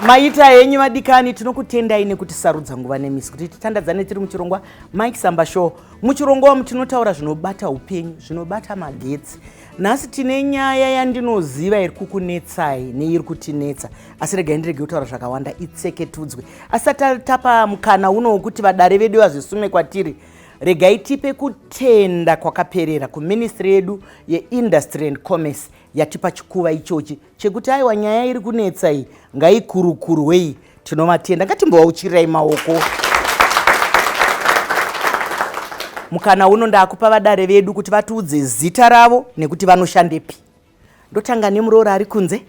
Maita henyu vadikani, tinokutendai nekutisarudza nguva nemisi kuti titandadzane tiri muchirongwa Mike Samba Show. Muchirongwa umu tinotaura zvinobata upenyu, zvinobata magetsi. Nhasi tine nyaya yandinoziva iri kukunetsai neiri kutinetsa, asi regai ndirege kutaura zvakawanda itseketudzwe. Asi tapa mukana uno wekuti vadare vedu vazvisume kwatiri, regai tipe kutenda kwakaperera kuministry yedu yeIndustry and Commerce yatipa chikuva ichochi chekuti aiwa nyaya iri kunetsa iyi ngaikurukurwei. Tinovatenda, ngatimbovauchirirai maoko. Mukana uno ndakupa vadare vedu kuti vatiudze zita ravo nekuti vanoshandepi. Ndotanga nemuroora ari kunze.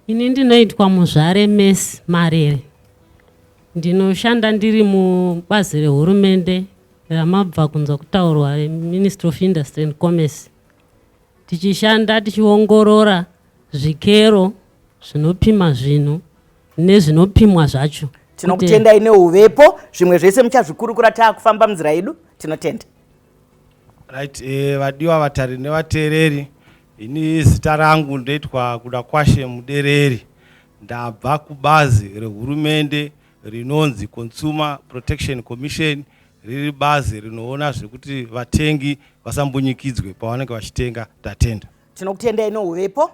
Ini ndinoitwa Muzvare Mes Marere, ndinoshanda ndiri mubazi rehurumende ramabva kunzwa kutaurwa, reMinistry of Industry and Commerce, tichishanda tichiongorora zvikero zvinopima zvinhu nezvinopimwa zvacho. Tinokutendai neuvepo, zvimwe zvese muchazvikurukura taakufamba munzira yedu. Tinotenda. Right, vadiwa vatari nevateereri, ini zita rangu ndoitwa Kudakwashe Mudereri, ndabva kubazi rehurumende rinonzi Consumer Protection Commission, riri bazi rinoona zvekuti vatengi vasambunyikidzwe pavanenge vachitenga. Tatenda. Tinokutendai neuvepo.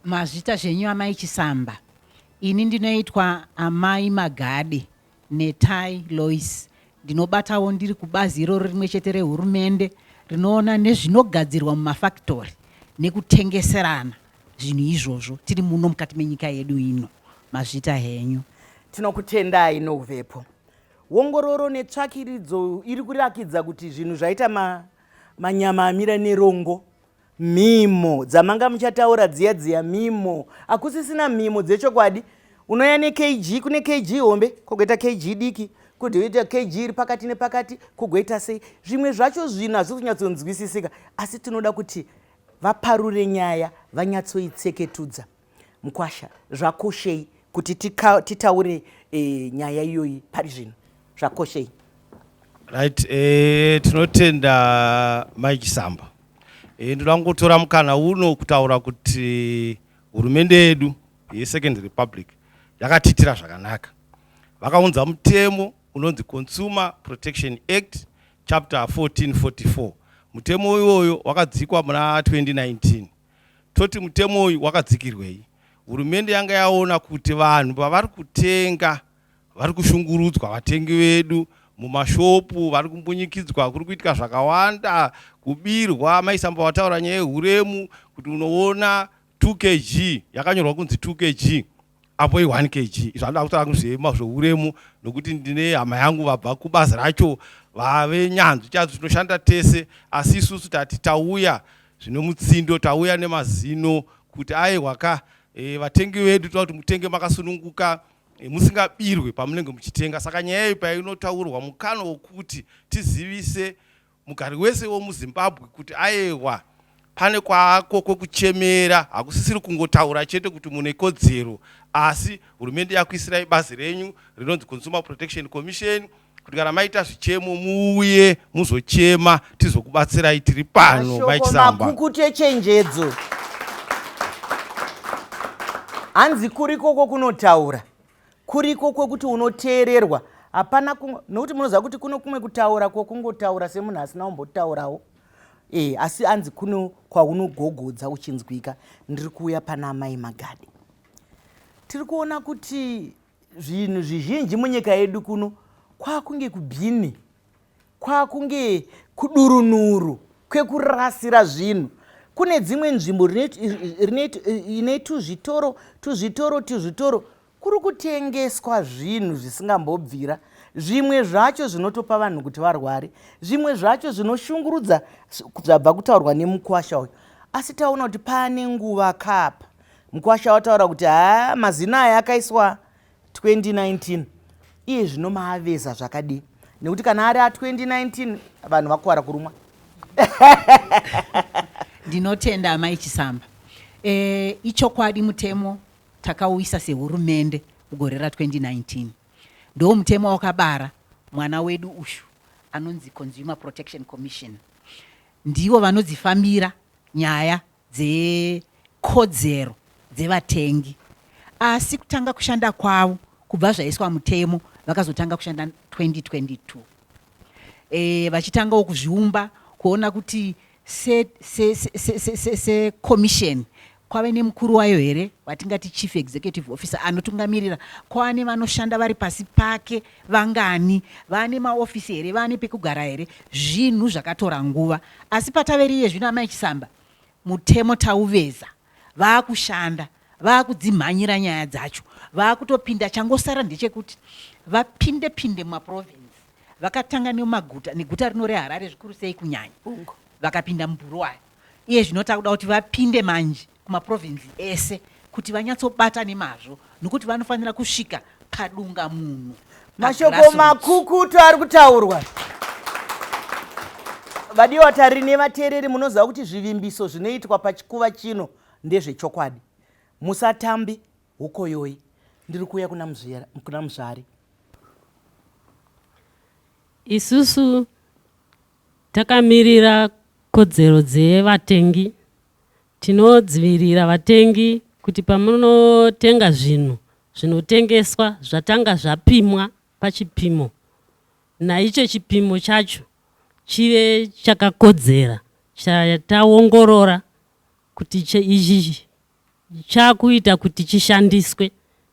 Mazvita zvenyu amai Chisamba. Ini ndinoitwa amai Magade Netai Lois. Ndinobatawo ndiri kubazi iroro rimwe chete rehurumende rinoona nezvinogadzirwa mumafactory nekutengeserana zvinhu izvozvo tiri muno mukati menyika yedu ino. Mazvita henyu. Tinokutendai nouvepo. Wongororo netsvakiridzo iri kurakidza kuti zvinhu zvaita manyama amira nerongo. Mhimo dzamanga muchataura dziya dziya mhimo, hakusisina mhimo dzechokwadi. Unoya nekg, kune kg hombe, kogoita kg diki, kugoita kg iri pakati nepakati, kugoita sei. Zvimwe zvacho zvinhu hazvisi kunyatsonzwisisika, asi tinoda kuti vaparure nyaya vanyatsoitseketudza. Mukwasha, zvakoshei kuti titaure nyaya iyoyi pari zvino? Zvakoshei? Right, tinotenda Mai Chisamba. Ndoda kungotora mukana uno kutaura kuti hurumende yedu yeSecond Republic yakatiitira zvakanaka. Vakaunza mutemo unonzi Consumer Protection Act Chapter 1444. Mutemo iwoyo wakadzikwa muna 2019. Toti mutemo uyu wakadzikirwei? Hurumende yanga yaona kuti vanhu pavari kutenga vari kushungurudzwa, vatengi vedu mumashopu vari kumbunyikidzwa, kuri kuitika zvakawanda, kubirwa. Maisamba vataura nyaya yehuremu kuti unoona 2 kg yakanyorwa kunzi 2 kg apo i1 kg. Izvo anoda kutaura zvema zveuremu nokuti ndine hama yangu vabva kubazi racho vave nyanzvi chadzo, tinoshanda tese, asi isusu tati tauya zvino mutsindo, tauya nemazino kuti aiwa ka, vatengi vedu toda kuti mutenge makasununguka, musingabirwe pamunenge muchitenga. Saka nyaya iyi painotaurwa, mukana wokuti tizivise mugari wese womuZimbabwe kuti aiwa pane kwako kwekuchemera, hakusisiri kungotaura chete kuti mune kodzero, asi hurumende yakuisirai bazi renyu rinonzi Consumer Protection Commission kuti kana maita zvichemo muuye muzochema, tizokubatsirai. Tiri pano. Maichisamba. Makukutu echenjedzo, hanzi kurikoko kunotaura, kuriko kwekuti unoteererwa. Hapana nokuti munoziva kuti kuno kumwe kutaura kwokungotaura semunhu asina kumbotaurawo, asi anzi kuno kwaunogogodza uchinzwika. Ndiri kuuya pana amai Magadi. Tiri kuona kuti zvinhu zvizhinji munyika yedu kuno kwakunge kubhini, kwakunge kudurunuru kwekurasira zvinhu. Kune dzimwe nzvimbo ine tuzvitoro tuzvitoro tuzvitoro kuri kutengeswa zvinhu zvisingambobvira, zvimwe zvacho zvinotopa vanhu kuti varware, zvimwe zvacho zvinoshungurudza zvabva kutaurwa nemukwasha uyu. Asi taona kuti pane nguva kapa mukwasha wataura kuti haa, mazina aya akaiswa 2019, iye zvino maaveza zvakadii? Nekuti kana ari a2019 vanhu vakuwara kurumwa. Ndinotenda amai Chisamba. Ichokwadi, mutemo takauisa sehurumende mugore ra2019, ndo mutemo wakabara mwana wedu ushu anonzi Consumer Protection Commission. Ndivo vanodzifambira nyaya dzekodzero dzevatengi. Asi kutanga kushanda kwavo kubva zvaiswa mutemo vakazotanga kushanda 2022 e, vachitangawo kuzviumba kuona kuti secommission se, se, se, se, se kwave nemukuru wayo here watingati chief executive officer anotungamirira kwava nevanoshanda vari pasi pake vangani vane maofisi here vane pekugara here zvinhu zvakatora nguva asi pataveriye zvino amai chisamba mutemo tauveza Vakushanda, vakudzimhanyira nyaya dzacho, vakutopinda. Changosara ndechekuti vapinde pinde mumaprovince. Vakatanga nemumaguta, neguta rino reHarare zvikuru sei kunyanya. Vakapinda muBhuruwayo. Iye zvino takuda kuti vapinde manje kumaprovince ese kuti vanyatsobata nemazvo nokuti vanofanira kusvika padunga munhu. Mashoko makukutu ari kutaurwa. Vadiwa tariri nevateereri, munoziva kuti zvivimbiso zvinoitwa pachikuva chino ndezvechokwadi. Musatambi hukoyoi. Ndiri kuuya kuna Muzvari. Isusu takamirira kodzero dzevatengi. Tinodzivirira vatengi kuti pamunotenga zvinhu zvinotengeswa zvatanga zvapimwa pachipimo naicho chipimo chacho chive chakakodzera chataongorora kuti ichi chakuita kuti chishandiswe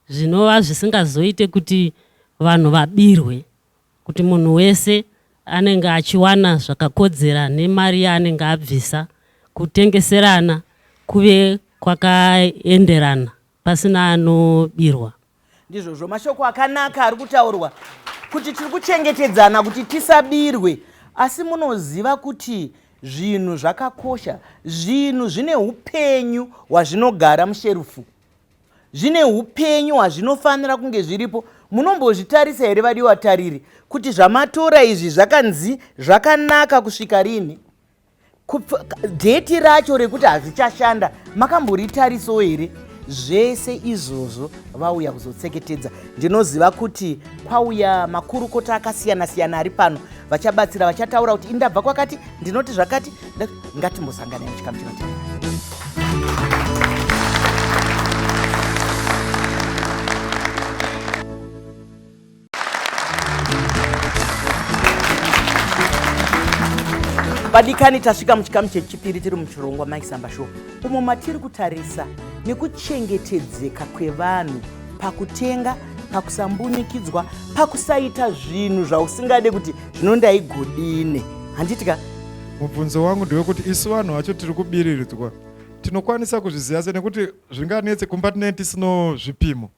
zvinova zvisingazoite kuti vanhu vabirwe kuti munhu wese anenge achiwana zvakakodzera nemari yaanenge abvisa kutengeserana kuve kwakaenderana pasina anobirwa. Ndizvozvo mashoko akanaka ari kutaurwa kuti tiri kuchengetedzana kuti tisabirwe asi munoziva kuti zvinhu zvakakosha zvinhu zvine upenyu hwazvinogara musherufu zvine upenyu hwazvinofanira kunge zviripo munombozvitarisa here vadiwa tariri kuti zvamatora izvi zvakanzi zvakanaka kusvika rini dheti racho rekuti hazvichashanda makamboritarisawo here zvese izvozvo vauya kuzotseketedza ndinoziva kuti kwauya makurukota akasiyana siyana ari pano vachabatsira vachataura kuti indabva kwakati ndinoti zvakati ngatimbosanganai muchikamu chinotevera Vadikani, tasvika muchikamu chechipiri tiri muchirongwa Mai Samba Show, umo matiri kutarisa nekuchengetedzeka kwevanhu pakutenga, pakusambunyikidzwa, pakusaita zvinhu zvausingade kuti zvino ndaigodine. Handiti ka? Mubvunzo wangu ndewekuti isu vanhu vacho tiri kubiriridzwa tinokwanisa kuzviziva sei nekuti zvinganetse kumba tinenge tisino zvipimo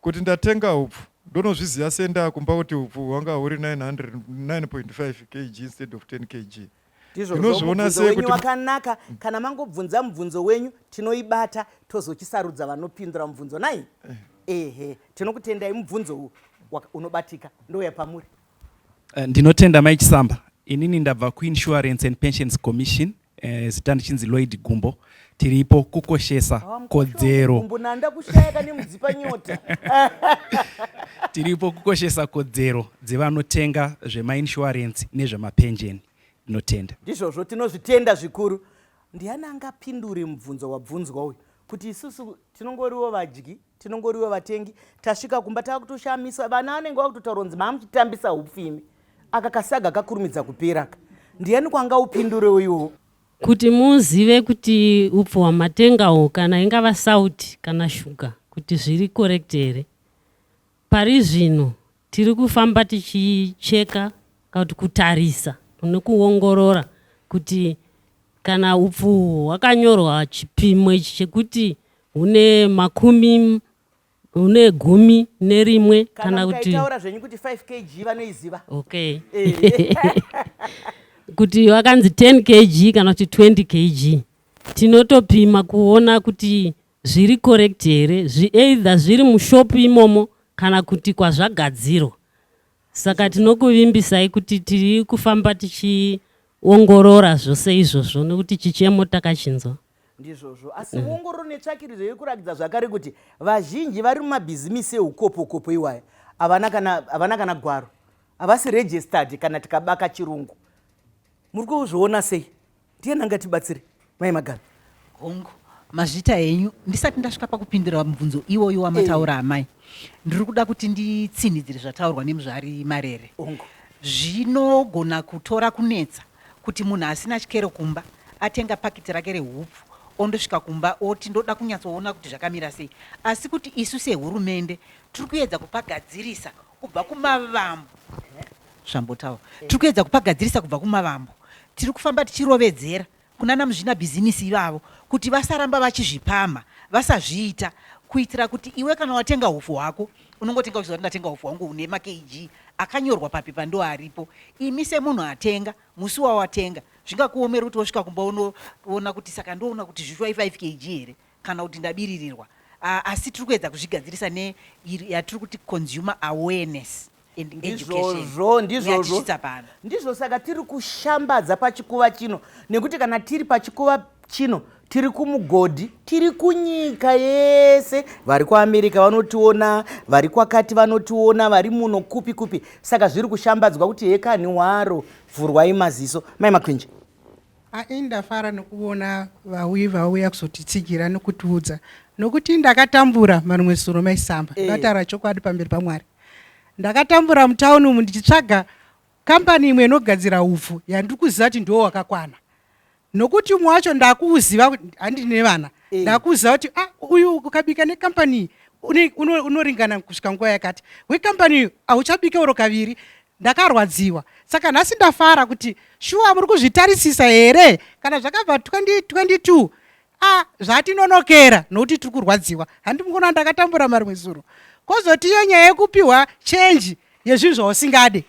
Kuti ndatenga hupfu ndonozviziva sei ndaakumba kuti hupfu hwanga huri 9.5 kg instead of 10 kg. Ndinozviona sei kuti wakanaka kana mangobvunza mubvunzo wenyu tinoibata tozochisarudza vanopindura mubvunzo nai eh. Ehe, tinokutendai mubvunzo unobatika ndouya pamuri. Eh, ndinotenda mai Chisamba. Inini ndabva kuInsurance and Pensions Commission eh, zita ndichinzi Lloyd Gumbo. Tiripo kukoshesa ah, kodzero. Gumbo nanda kushaya kane mudzipa nyota. Tiripo kukoshesa kodzero dzevanotenga zvemainsurance nezvemapenjeni. Ndinotenda. Ndizvozvo tinozvitenda zvikuru. Ndiani angapindure mubvunzo wabvunzwa uyu kuti isusu tinongoriwo vadyi tinongoriwo vatengi tasvika kumba takutoshamiswa vana vanenge vakutotaura kunzi maamuchitambisa hupfu imi aka kasaga kakurumidza kupera ka ndiyani kwanga upindurewo iwowo kuti muzive kuti upfu hwamatenga uhu kana ingava sauti kana shuga kuti zviri correct here pari zvino tiri kufamba tichicheka kana kuti kutarisa nekuongorora kuti kana upfu uhwu hwakanyorwa chipimo ichi chekuti hune makumi hune gumi nerimwe kana kuti taura zvenyu kuti 5 kg vanoiziva okay eh. kuti vakanzi 10 kg kana kuti 20 kg tinotopima kuona kuti zviri correct here either zviri mushopu imomo kana kuti kwazvagadzirwa saka tinokuvimbisai kuti tiri kufamba tichiongorora zvose izvozvo nekuti chichemo takachinzwa Ndizvozvo, asi mm. ongororo netsvakiridzo iri kurakidza zvakare kuti vazhinji vari mumabhizimisi eukopokopo iwaya havana kana, havana kana gwaro, havasi registered kana tikabaka chirungu. Muri kuzviona sei? Ndiani angatibatsire mai Magana? Hongu, Mazvita henyu. Ndisati ndasvika pakupindura mubvunzo iwoyu wamataura amai, ndiri kuda kuti nditsinhidzire zvataurwa nemuzvari Marere. Hongu. Zvinogona kutora kunetsa kuti munhu asina chikero kumba atenga pakiti rake rehupfu ondosvika kumba oti ndoda kunyatsoona kuti zvakamira sei. Asi kuti isu sehurumende tiri kuedza kupagadzirisa kubva kumavambo. Zvambotaura. Tiri kuedza kupagadzirisa kubva kumavambo. Tiri kufamba tichirovedzera kunana muzvinabhizimisi ivavo kuti vasaramba vachizvipamha, vasazviita kuitira kuti iwe kana watenga hupfu hwako unongotenga uchiziva kuti ndatenga hupfu hwangu hune makg akanyorwa papepa ndoaripo. Imi semunhu atenga, musi wawatenga zvingakuomera kuti wosvika kumba unoona kuti saka ndoona kuti zvishuwa i5 kg here kana kuti ndabiririrwa. Asi tiri kuedza kuzvigadzirisa neyatiri kuti consumer awareness and education. Ndizvozvo, ndizvozvo. Yatisvitsa pano. Ndizvo saka tiri kushambadza pachikuva chino nekuti kana tiri pachikuva chino tiri kumugodhi, tiri kunyika yese, vari kuAmerica vanotiona, vari kwakati vanotiona, vari muno kupi kupi. Saka zviri kushambadzwa kuti hekani waro, vhurwai maziso. Mai Makwinja. Ini ndafara nekuona vauyi vauya kuzotitsigira nekutiudza nokuti ndakatambura marimwe zuro Mai Samba. Ndataura chokwadi pamberi paMwari. Ndakatambura mutauni umu ndichitsvaga kambani imwe inogadzira upfu yandiri kuziva kuti ndiwo wakakwana. Nokuti umwe wacho ndakuuziva handi nevana. Ndakuziva kuti uyu ukabika nekambani iyi unoringana kusvika nguva yakati. Wekambani iyi hauchabike uro kaviri. Ndakarwadziwa. Saka nhasi ndafara kuti shuwa muri kuzvitarisisa here kana zvakabva 2022 zvatinonokera nokuti tiri kurwadziwa. Handi mukuona ndakatambura marimwe zuro. Kozoti iyo nyaya yekupiwa change yezvinhu zvausingade.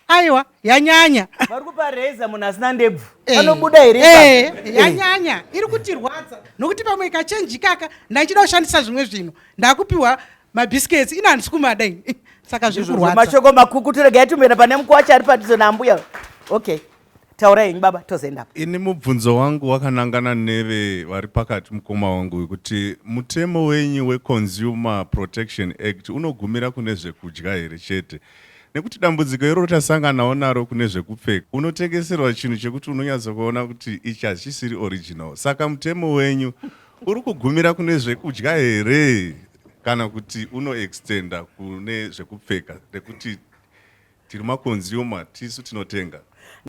Aiwa, yanyanya. Vari kupa reza munhu asina ndebvu. Anobuda here ipapo? Yanyanya. Iri kutirwadza nokuti pamwe kachange kaka ndachida kushandisa zvimwe zvinhu. Ndakupiwa mabiscuits ina handisi kumada ini. Saka zviri Ndizvozvo, kurwadza. Mashoko makukutu, regai timboenda pane mukuwacha ari padhuze naambuya. Okay. Taurai henyu baba, tozoenda apo. Ini mubvunzo wangu wakanangana neve vari pakati mukoma wangu wekuti mutemo wenyu weConsumer Protection Act unogumira kune zvekudya here chete? Nekuti dambudziko iroro tasanganawo naro kune zvekupfeka. Unotengeserwa chinhu chekuti unonyatsokuona kuti ichi hachisiri original. Saka mutemo wenyu uri kugumira kune zvekudya here kana kuti unoextenda kune zvekupfeka? Nekuti tiri maconsumer, tisu tinotenga.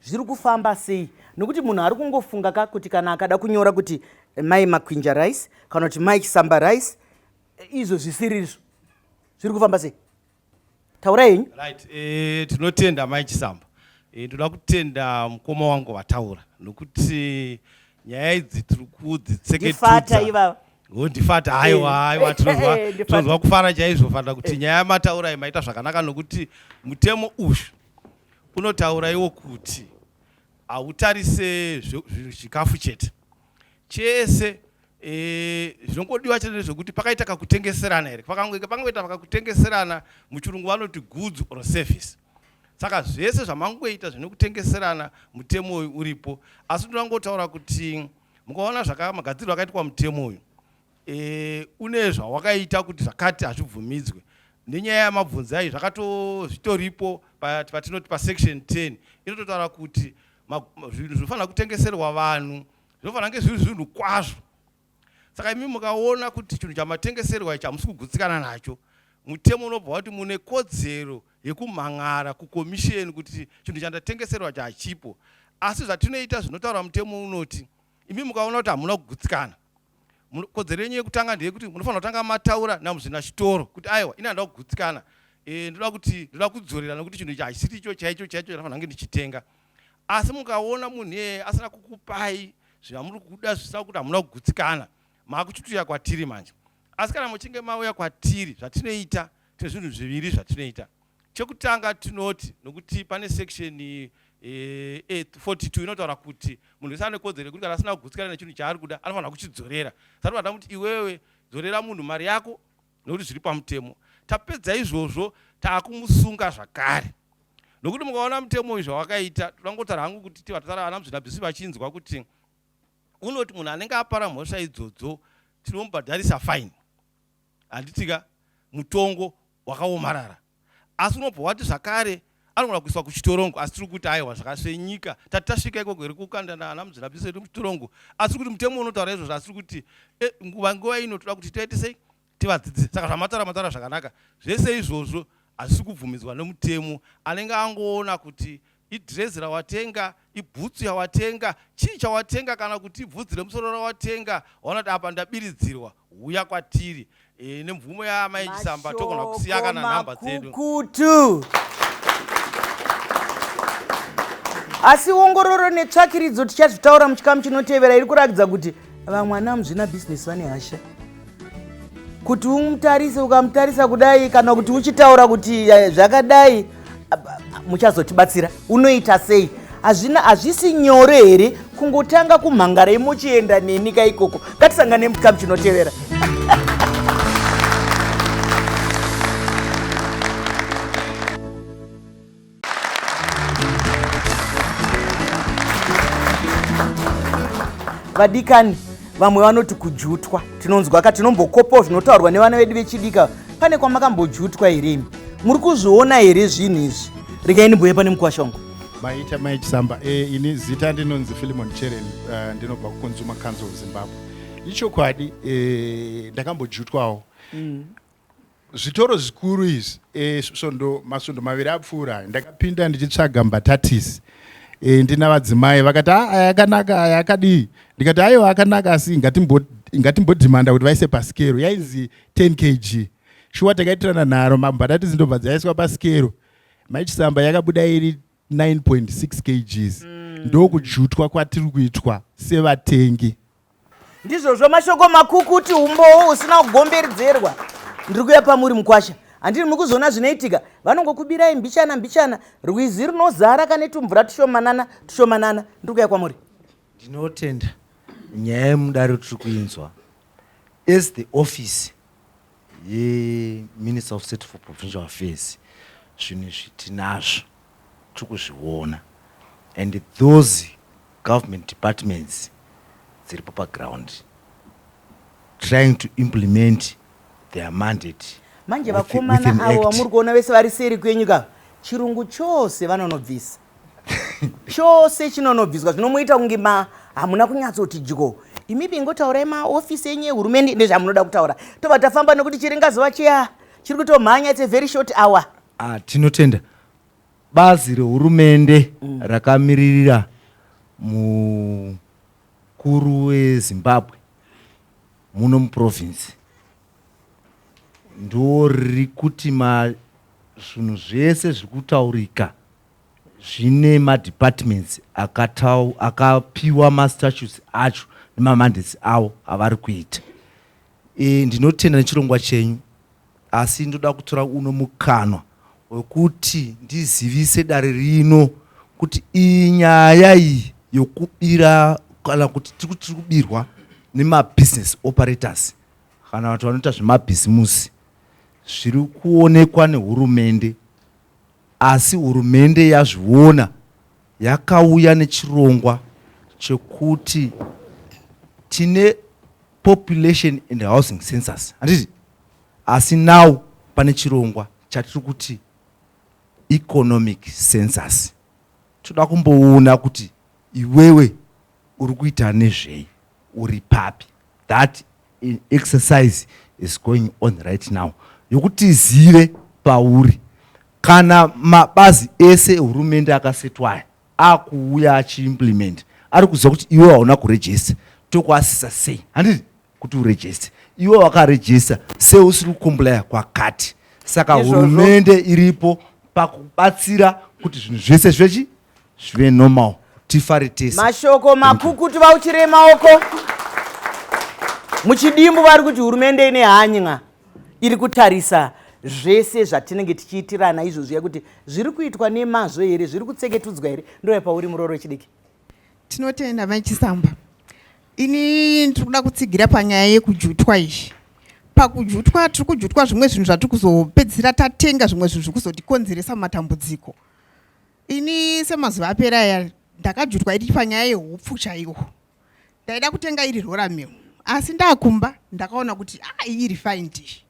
Zviri kufamba sei? Nokuti munhu ari kungofunga ka kuti kana akada kunyora kuti Mai Makwinja Rice kana kuti Mai Chisamba Rice, izvo zvisiri izvo. Zviri kufamba sei? Taurai henyu. Right, tinotenda Mai Chisamba. Ndoda kutenda mukoma wangu vataura nokuti nyaya idzi tiri kudzitseketudza. Ndifata ivava. Oh, ndifata, aiwa, aiwa, Ndifata. tinozwa kufara chaizvo, Fata, kuti nyaya yamataura iyi maita zvakanaka nokuti mutemo uyu unotaura iwo kuti hautarise zvikafu chete. Chese zvinongodiwa chete ndezvekuti pakaita kakutengeserana here, pakangoita pakakutengeserana, muchirungu vanoti goods or service. Saka zvese zvamangoita zvine kutengeserana mutemo uyu uripo. Asi ndinongotaura kuti mukaona magadziriro akaitwa mutemo uyu, une zvawakaita kuti zvakati hazvibvumidzwe. Nenyaya yamabvunzo ayi zvitoripo patinoti pasection 10 inototaura kuti zvinhu zvinofanira kutengeserwa vanhu zvinofanira kunge zviri zvinhu kwazvo. Saka imi mukaona kuti chinhu chamatengeserwa ichi hamusi kugutsikana nacho, mutemo unobva wati mune kodzero yekumhan'ara kukomisheni kuti chinhu chandatengeserwa chachipo. Asi zvatinoita zvinotaura mutemo unoti imi mukaona kuti hamuna kugutsikana, kodzero yenyu yekutanga ndeyekuti munofanira kutanga mataura namuzvinachitoro kuti aiwa, ini handida kugutsikana, ndoda kudzorera nekuti chinhu ichi hachisiri icho chaicho chaicho chandafanira kunge ndichitenga. Asi mukaona munhu iyeye asina kukupai zvamuri kuda, zvisina kuti hamuna kugutsikana, maakuchituya kwatiri manje. Asi kana muchinge mauya kwatiri, zvatinoita tine zvinhu zviviri zvatinoita. Chekutanga tinoti, nokuti pane section 42 inotaura kuti munhu wese ane kodzero yekuti kana asina kugutsikana nechinhu chaari kuda anofanira kuchidzorera. Saka tinoda kuti iwewe dzorera munhu mari yako nokuti zviri pamutemo. Tapedza izvozvo taakumusunga zvakare. Nokuti mukaona mutemo uyu zvawakaita, toda kungotaura hangu kuti tivataura vana muzvinabhisi vachinzwa kuti unoti munhu anenge apara mhosva idzodzo tinomubhadharisa fine. Handitika mutongo wakaomarara. Asi unobva wati zvakare Anogona kuiswa kuchitorongo asi tiri kuti aiwa zvakasvenyika tati tasvika ikoko here kukandana ana muzvinabhizinesi edu muchitorongo asi kuti mutemo unotaura izvozvo asi kuti e, nguva nguva ino toda kuti tiite sei tivadzidzise saka zvamataura mataura zvakanaka zvese izvozvo hazvisi kubvumidzwa nemutemo anenge angoona kuti idhirezi rawatenga ibhutsu yawatenga chii chawatenga kana kuti ibvudzi remusoro rawatenga waona kuti apa ndabiridzirwa huya kwatiri e, nemvumo yaamai Chisamba togona kusiya kana nhamba dzedu kutu asi ongororo netsvakiridzo tichazvitaura muchikamu chinotevera iri kurakidza kuti vamwe ana muzvina bhizinesi vane hasha kuti umutarise ukamutarisa kudai kana kuti uchitaura kuti eh, zvakadai muchazotibatsira unoita sei hazvina hazvisi nyore here kungotanga kumhangara imochienda neni ka ikoko ngatisangane muchikamu chinotevera vadikani vamwe vanoti kujutwa tinonzwa ka tinombokopawo zvinotaurwa nevana vedu vechidika pane kwamakambojutwa here imi muri kuzviona here zvinhu izvi regai ndimboye pane mukwasha wangu maita mai chisamba e, ini zita ndinonzi philimon cheren uh, ndinobva kuconsumer council of zimbabwe ichokwadi e, ndakambojutwawo mm. Zvitoro zvikuru izvi e, svondo masvondo maviri apfuura ndakapinda ndichitsvaga mbatatisi e, ndina vadzimai vakati ah, aya akanaka aya akadii ndikati aiwa akanaka asi ngatimbodhimanda kuti vaise pasikero yainzi 10 kg shuwa takaitirana nharo mbatatisi ndobva dzaiswa pasikero maichisamba yakabuda iri 9.6 kgs mm. ndokujutwa kwatiri kuitwa sevatengi Ndizvozvo mashoko makukuti umbowo usina kugombedzerwa. Ndiri kuya pamuri mukwasha. Handiri muri kuzoona zvinoitika. Vanongokubirai mbichana mbichana. Rwizi runozara kane tumvura tushomanana tushomanana. Ndiri kuya kwamuri. Ndinotenda nyaya yemudare tiri kuinzwa as the office yeminister of state for provincial affairs zvinhu izvi tinazvo tiri kuzviona and those government departments dziripo paground trying to implement their mandate manje vakomana avo vamuri kuona vese vari seri kwenyu ka chirungu chose vanonobvisa chose chinonobviswa zvinomuita kunge ma hamuna kunyatsoti dyo imipi ingotaurai maofisi enyu ehurumende nezvamunoda kutaura tobva tafamba nekuti chiringazuva chiya chiri kutomhanya its a very short hour ah, tinotenda Bazi rehurumende rakamiririra mukuru weZimbabwe muno muprovince ndoriri kuti zvinhu zvese zviri kutaurika zvine madepartments akapiwa mastatutes acho nemamandates avo avari kuita. E, ndinotenda nechirongwa chenyu Asi ndoda kutora uno mukanwa wekuti ndizivise dare rino kuti iyi nyaya iyi yokubira kana kuti tiri tiri kubirwa nemabusiness operators kana kuti vanoita zvemabhizimusi zviri kuonekwa nehurumende asi hurumende yazviona yakauya nechirongwa chekuti tine population and housing census handiti asi now pane chirongwa chatiri kuti economic census toda kumboona kuti iwewe uri kuita nezvei uri papi that exercise is going on right now yokuti tizive pauri kana mabazi ese ehurumende akasetwaya akuuya achiimplement ari kuziva kuti iwe hauna kuregister tokuasisa sei handiti kuti uregister iwe wakaregister sei usiri kucomplya kwakati saka hurumende iripo pakubatsira kuti zvinhu zvese zvechi zvive normal tifare tese mashoko makukutu vauchire maoko muchidimbu vari kuti hurumende ine hanya iri kutarisa zvese zvatinenge tichiitirana izvozviya kuti zviri kuitwa nemazvo here zviri kutseketudzwa here ndouya pauri muroro wechidiki tinotenda mai chisamba ini ndiri kuda kutsigira panyaya yekujutwa iyi pakujutwa tiri kujutwa zvimwe zvinhu zvatiri kuzopedzisira tatenga zvimwe zvinhu zviri kuzotikonzeresa matambudziko ini semazuva apera aya ndakajutwa iri panyaya yehupfu chaiwo ndaida kutenga iri roramil asi ndakumba ndakaona kuti a ah, iyi refined iyi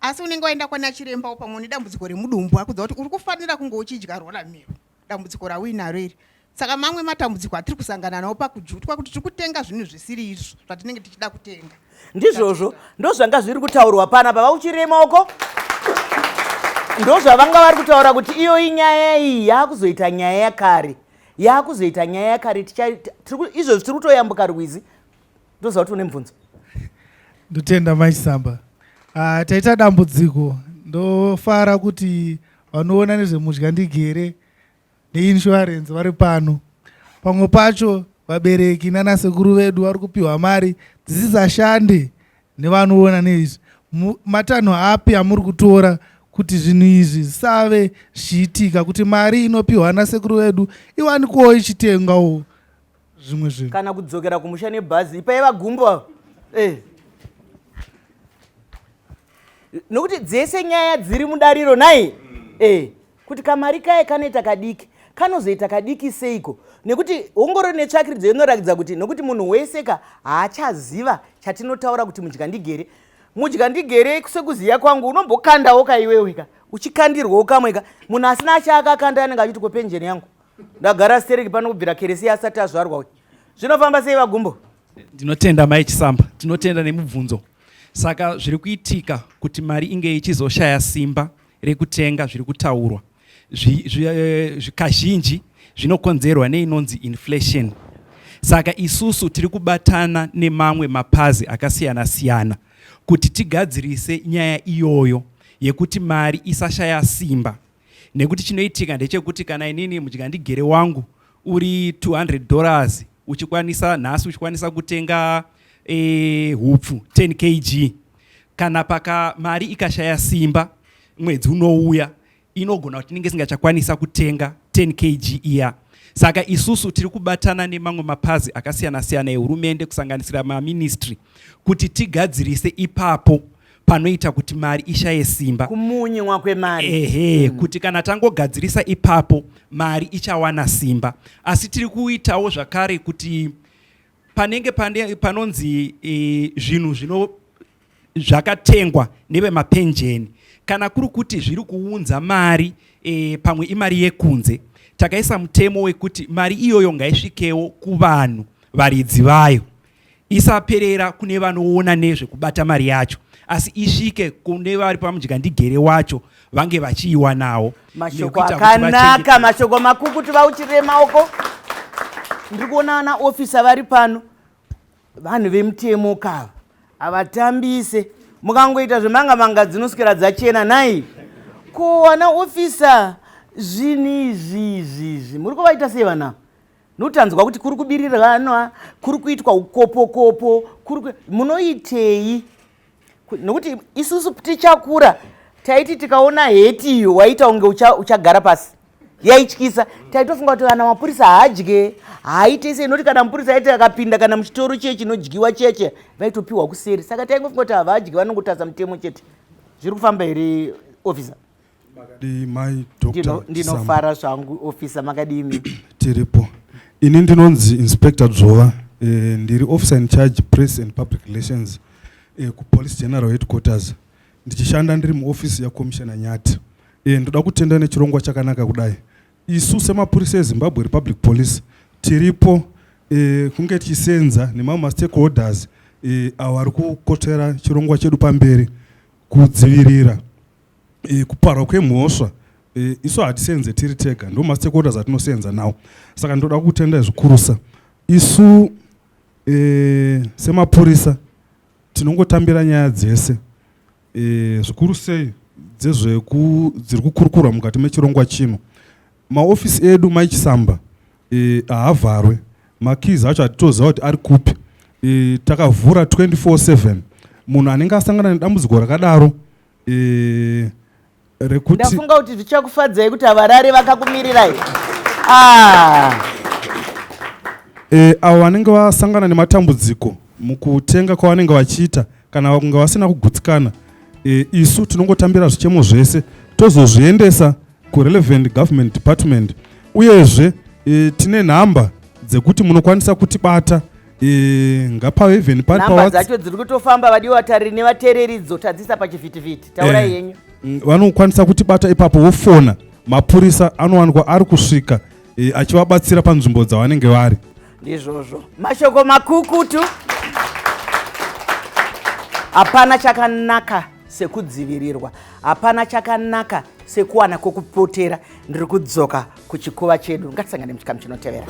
Asi unenge waenda kwana chiremba pamwe une dambudziko remudumbu akudza kuti uri kufanira kunge uchidya rola miro dambudziko rauinaro iri. Saka mamwe matambudziko atiri kusangana nawo pakujutwa kuti tiri kutenga zvinhu zvisiri izvo zvatinenge tichida kutenga. Ndizvozvo ndozvanga zviri kutaurwa panapa vauchirema uko ndozvavanga vari kutaura kuti iyo inyaya iyi yakuzoita nyaya yakare yakuzoita nyaya yakare izvozvi tiri kutoyambuka rwizi ndoziva kuti une mubvunzo. Ndotenda Mai Chisamba. Ah, taita dambudziko ndofara kuti vanoona nezvemudya ndigere neinsurance vari pano. Pamwe pacho vabereki nanasekuru vedu vari kupiwa mari dzisisashande nevanoona neizvi. Matanho api amuri kutora kuti zvinhu izvi zvisave zvichiitika kuti mari inopiwa nasekuru vedu iwanikwewo ichitengawo zvimwe zvinhu kana kudzokera kumusha nebhazi ipai vagumbo ava eh. Nokuti dzese nyaya dziri mudariro nai eh. Kuti kamari kaye kanoita kadiki kanozoita kadiki seiko nekuti ongororo netsvakiridzo inoratidza kuti nokuti munhu wese ka haachaziva chatinotaura kuti mudyandigere mudyandigere sekuziya kwangu unombokandawo ka iwewe ka uchikandirwawo kamwe ka munhu asina chaakakanda anenge achiti kopenjeni yangu ndagara stereki pano kubvira keresi asati azvarwa uyu zvinofamba sei vagumbo Ndinotenda Mai Chisamba, tinotenda nemubvunzo. Saka zviri kuitika kuti mari inge ichizoshaya simba rekutenga zviri kutaurwa kazhinji zvinokonzerwa neinonzi inflation. Saka isusu tiri kubatana nemamwe mapazi akasiyana siyana kuti tigadzirise nyaya iyoyo yekuti mari isashaya simba. Nekuti chinoitika ndechekuti kana inini mudyandigere wangu uri 200 dollars uchikwanisa nhasi uchikwanisa kutenga hupfu 10 kg, kana paka mari ikashaya simba mwedzi unouya inogona kuti inenge isingachakwanisa kutenga 10 kg iya. Saka isusu tiri kubatana nemamwe mapazi akasiyana-siyana ehurumende kusanganisira maministry kuti tigadzirise ipapo panoita kuti mari ishaye simba, kumunywa kwemari. Ehe, kuti kana tangogadzirisa ipapo mari ichawana simba. Asi tiri kuitawo zvakare kuti panenge panonzi zvinhu zvino zvakatengwa nevemapenjeni, kana kuri kuti zviri kuunza mari pamwe imari yekunze, takaisa mutemo wekuti mari iyoyo ngaisvikewo kuvanhu varidzi vayo, isaperera kune vanoona nezvekubata mari yacho, asi isvike kune vari pamudyandigere wacho vange vachiiwanawo. Mashoko akanaka, mashoko makukutu vauchirire maoko. Ndiri kuona vana ofisa vari pano, vanhu vemutemo kava havatambise, mukangoita zvemanga manga dzinoswera dzachena nhai. Ko vana ofisa zvinhu izvi izvi izvi muri kuvaita sei vana? Notanzwa kuti kuri kubiriranwa, kuri kuitwa ukopokopo, kuri munoitei? Nokuti isusu tichakura taiti tikaona heti iyo waita kunge uchagara pasi yaityisa, taitofunga kuti kana mapurisa haadye haaite sei, nokuti kana mupurisa aiti akapinda kana muchitoro chiye chinodyiwa chiye chiye vaitopiwa kuseri, saka taingofunga kuti havadyi vanongotarisa mutemo chete. Zviri kufamba here officer? Makadii mai Dr. Ndinofara zvangu officer, makadii? Tiripo. Ini ndinonzi Inspector Dzvova, ndiri officer in charge press and public relations kuPolice General Headquarters. Ndichishanda ndiri muofisi yaCommissioner Nyati. Ndoda kutenda nechirongwa chakanaka kudai. Isu semapurisa eZimbabwe Republic Police tiripo kunge tichisenza nemamwe mastakeholders avo ari kukotera chirongwa chedu pamberi kudzivirira kuparwa kwemhosva. Isu hatisenze tiri tega, ndo mastakeholders atinosenza nawo. Saka ndoda kutenda zvikurusa. Isu semapurisa tinongotambira nyaya dzese zvikuru sei dziri kukurukurwa mukati mechirongwa chino. Maofisi edu Mai Chisamba haavharwe, makeys acho hatitoziva kuti ari kupi. Takavhura 24/7. Munhu anenge asangana nedambudziko rakadaro rekuti ndafunga kuti zvichakufadzai kuti havarare vakakumirirai. Avo vanenge vasangana nematambudziko mukutenga kwavanenge vachiita kana kunge vasina kugutsikana, isu tinongotambira zvichemo zvese tozozviendesa kurelevant government department. Uyezve tine nhamba dzekuti munokwanisa kutibata. E, ngapave even pari Nhamba dzacho dziri kutofamba vadiwa vatariri nevateereri dzotadzisa pachivhitivhiti. Taurai yenyu. Vanokwanisa kutibata ipapo vofona mapurisa anowanikwa ari kusvika e, achivabatsira panzvimbo dzavanenge vari. Ndizvozvo. Mashoko makukutu. Hapana chakanaka sekudzivirirwa. Hapana chakanaka sekuwana kwekupotera. Ndiri kudzoka kuchikuva chedu. Ngatisangane muchikamu chinotevera.